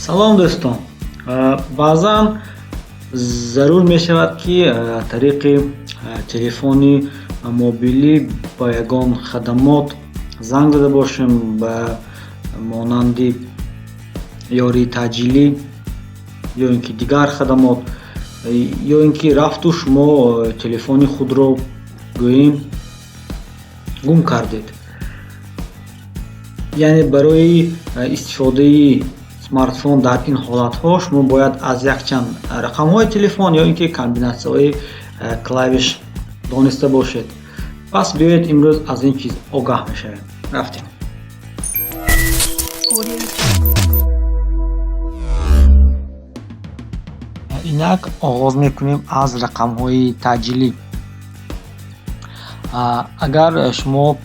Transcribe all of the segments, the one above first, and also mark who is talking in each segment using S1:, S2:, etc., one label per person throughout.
S1: Салом, дӯстон! Баъзан зарур мешавад, ки тариқи телефони мобилӣ ба ягон хадамот занг зада бошем, ба монанди ёрии таъҷилӣ ё ин ки дигар хадамот, ё ин ки рафту шумо телефони худро, гӯем, гум кардед. Яъне барои истифодаи смартфон дар ин ҳолатҳо шумо бояд аз якчанд рақамҳои телефон ё ин ки комбинатсияҳои клавиш дониста бошед. Пас биёед, имрӯз аз ин чиз огаҳ мешавем. Рафтем.
S2: Audio Jungle.
S1: Инак, оғоз мекунем аз рақамҳои таъҷилӣ. Агар шумо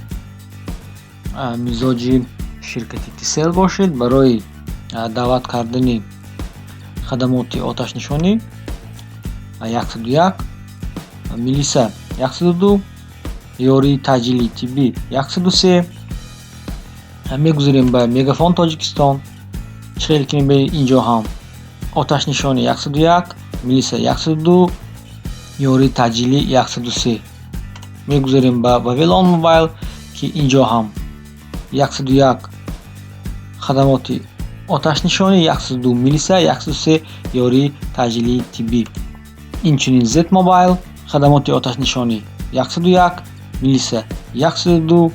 S1: мизоҷи ширкати Тисел бошед, барои даъват кардани хадамоти оташнишонӣ 101, милиса 102, ёрии таъҷилии тиббӣ 103. Мегузарем ба Мегафон Тоҷикистон. Чӣ хел ки мебинед, инҷо ҳам оташнишонӣ 101, милиса 102, ёрии таъҷилӣ 103. Мегузарем ба Вавилон Мобайл, ки инҷо ҳам 101 хадамоти оташнишонӣ, 102 милиса, 103 ёрии таъҷилии тиббӣ. Инчунин Z Мобайл: хадамоти оташнишонӣ 101, милиса 102,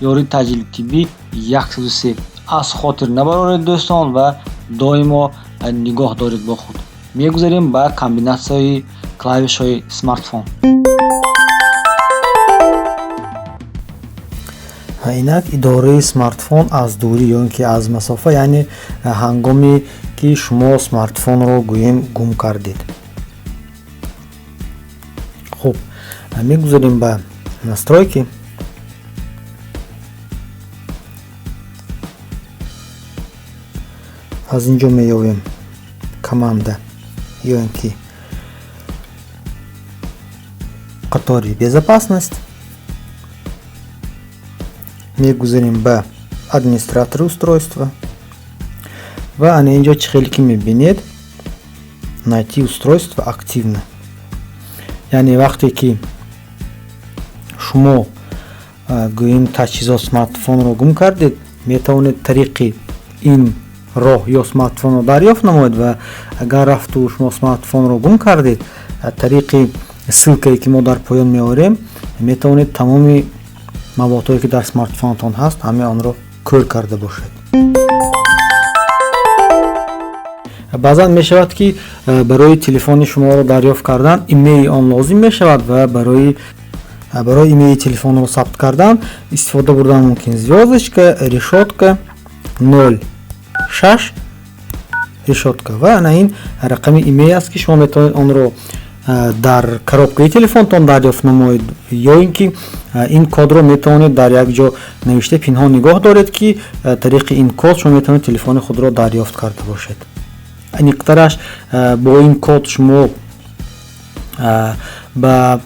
S1: ёрии таъҷилии тиббӣ 103. Аз хотир набароред, дӯстон, ва доимо нигоҳ доред бо худ. Мегузарем ба комбинатсияи клавишҳои смартфон.
S3: Инак, идораи смартфон аз дурӣ ё ин ки аз масофа, яъне ҳангоме ки шумо смартфонро, гӯем, гум кардед. Хуб, мегузарем ба настройки. Аз ин ҷо меёбем команда ё ин ки қатори безопасность. Мегузарем ба администратори устройства ва ана ин ҷо, чӣ хеле ки мебинед, найти устройство активно. Яъне вақте ки шумо, гӯем, таҷҳизот, смартфонро гум кардед, метавонед тариқи ин роҳ ё смартфонро дарёфт намоед ва агар рафту шумо смартфонро гум кардед, тариқи ссылкае, ки мо дар поён меорем, метавонед тамоми маводҳое, ки дар смартфонатон ҳаст, ҳамаи онро кӯр карда бошед. Баъзан мешавад, ки барои телефони шуморо дарёфт кардан имейи он лозим мешавад ва барои имейи телефонро сабт кардан истифода бурдан мумкин звёздочка, решётка, ноль, шаш, решётка. Ва ана ин рақами имей аст, ки шумо метавонед онро дар коробкаи телефонтон дарёфт намоед ё ин ки ин кодро метавонед дар як ҷо навишта пинҳон нигоҳ доред, ки тариқи ин код шумо метавонед телефони худро дарёфт карда бошед. Аниқтараш, бо ин код шумо ба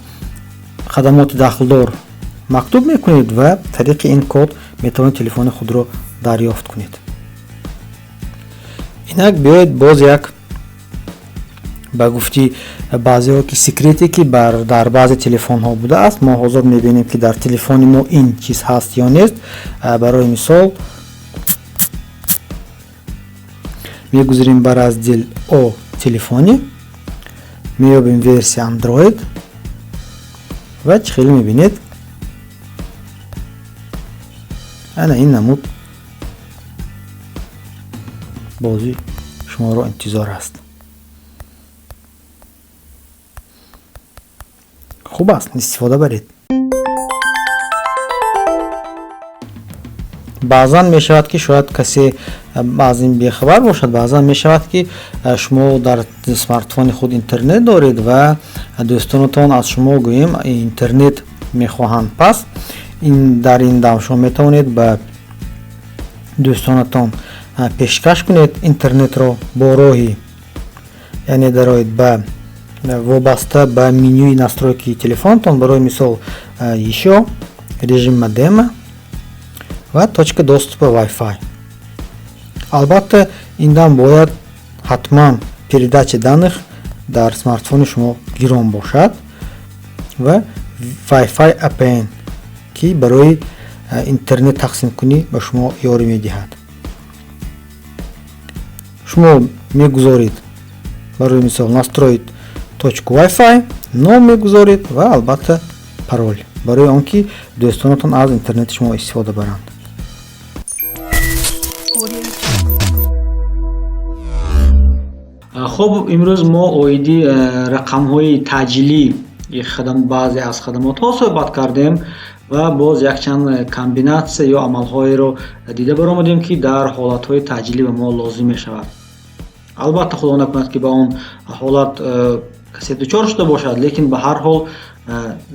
S3: хадамоти дахлдор мактуб мекунед ва тариқи ин код метавонед телефони худро дарёфт кунед. Инак, биёед боз як, ба гуфти баъзеҳо, ки секрете, ки дар баъзе телефонҳо будааст, мо ҳозир мебинем, ки дар телефони мо ин чиз ҳаст ё нест. Барои мисол, мегузарем ба раздел «О телефоне», меёбем версия Android ва чӣ хеле мебинед, ана ин намуд бозӣ шуморо интизор аст. Хуб аст, истифода баред. Баъзан мешавад, ки шояд касе аз ин бехабар бошад. Баъзан мешавад, ки шумо дар смартфони худ интернет доред ва дӯстонатон аз шумо, гӯем, интернет мехоҳанд. Пас дар ин дам шумо метавонед ба дӯстонатон пешкаш кунед интернетро бо роҳи, яъне дароед ба вобаста ба менюи настройки телефонтон, барои мисол, ещё, режим модема ва точка доступа Wi-Fi. Албатта, Ин дам бояд ҳатман передача данных дар смартфони шумо гирон бошад ва Wi-Fi APN, ки барои интернет тақсимкунӣ ба шумо ёрӣ медиҳад. Шумо мегузоред, барои мисол, настроить точку Wi-Fi, ном мегузоред ва албатта пароль, барои он ки дӯстонатон аз интернети шумо истифода баранд.
S2: Audio Jungle.
S1: Хуб, имрӯз мо оиди рақамҳои таъҷилӣ баъзе аз хадамотҳо суҳбат кардем ва боз якчанд комбинатсия ё амалҳоеро дида баромадем, ки дар ҳолатҳои таъҷилӣ ба мо лозим мешавад. Албатта, худо накунад, ки ба он ҳолат касе дучор шуда бошад, лекин ба ҳар ҳол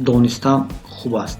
S1: донистан хуб аст.